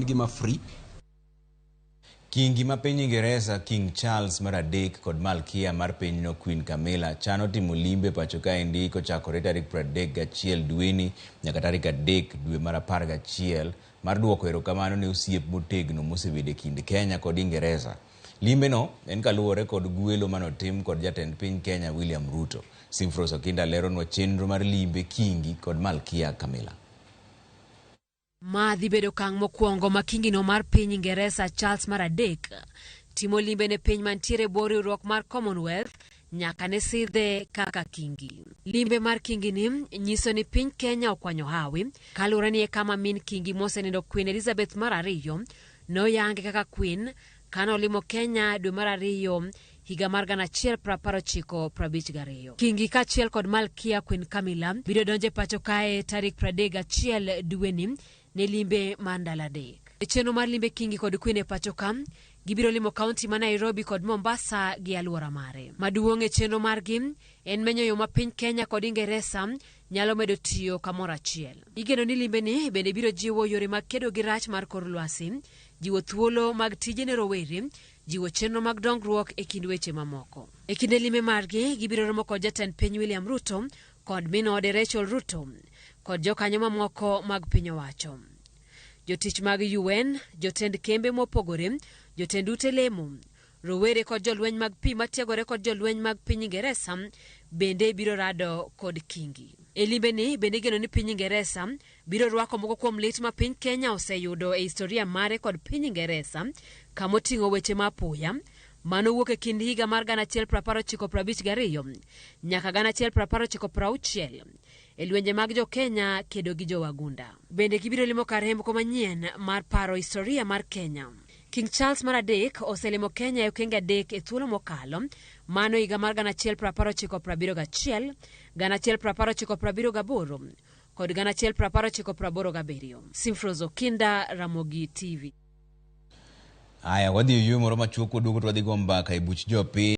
Gima free. Kingi ma piny Ingeresa King Charles mar adek kod malkia mar pinyno Queen Camilla chano timo limbe pacho kaendi kochakore tarik 31 dweni nyaka tarik 3 dwe mar 11 mar duoko erokamano ne osiep motegno mosebedo e kind Kenya kod Ingeresa. Limbeno en kaluwore kod gwelo manotim kod jatend piny Kenya William Ruto. Simfros Okinda leronwa chenro mar limbe Kingi kod malkia Camilla. Ma dhi bedo okang' mokwongo ma kingino mar piny Ingeresa Charles mar adek timo limbe ne piny mantiere e bwo riwruok mar Commonwealth nyaka ne sidhe kaka kingi. Limbe mar kingini nyiso ni piny Kenya okwanyo hawi kaluwore ni e kama min kingi mosenindo Queen Elizabeth mar ariyo noyange kaka Queen kane olimo Kenya dwe mar ariyo higa mar 1952. Kingi kaachiel kod Malkia Queen Camilla biro donjo e pacho kae tarik 31 dweni ne limbe mar ndalo adek. E chenro mar limbe Kingi kod Queen e pacho ka, gibiro limo kaunti ma Nairobi kod Mombasa gi alwora mare. Maduong' e chenro margi en menyo yo ma piny Kenya kod Ingeresa nyalo medo tiyo kamoro achiel. Igeno ni limbeni bende biro jiwo yore mag kedo gi rach mar kor lwasi, jiwo thuolo mag tije ne rowere, jiwo chenro mag dongruok e kind weche mamoko. E kinde limbe margi, gibiro romo kod jatend piny William Ruto kod min ode Rachel Ruto kod jokanyo mamoko mag piny owacho. Jotich mag UN, jotend kembe mopogore, jotend ute lemo, rowere kod jolweny mag pi matiegore kod jolweny mag piny Ingeresa bende biro rado kod Kingi. E limbeni bende igeno ni piny Ingeresa biro rwako moko kuom lit ma piny Kenya oseyudo e historia mare kod piny Ingeresa kamoting'o weche ma apoya manowuok e kind higa mar 1952 nyaka 1960 e lwenje mag jo-Kenya kedo gi jo-Wagunda. Bende gibiro limo kar hembko manyien mar paro historia mar Kenya. King Charles mar adek oselimo Kenya e okenge adek e thuolo mokalo, mano higa mar 1971, 1978 kod 1987. Simfros Okinda, Ramogi TV. Aya, wadhi e yueyo moro machuok waduogo to wadhi go mbaka e buch jopiny.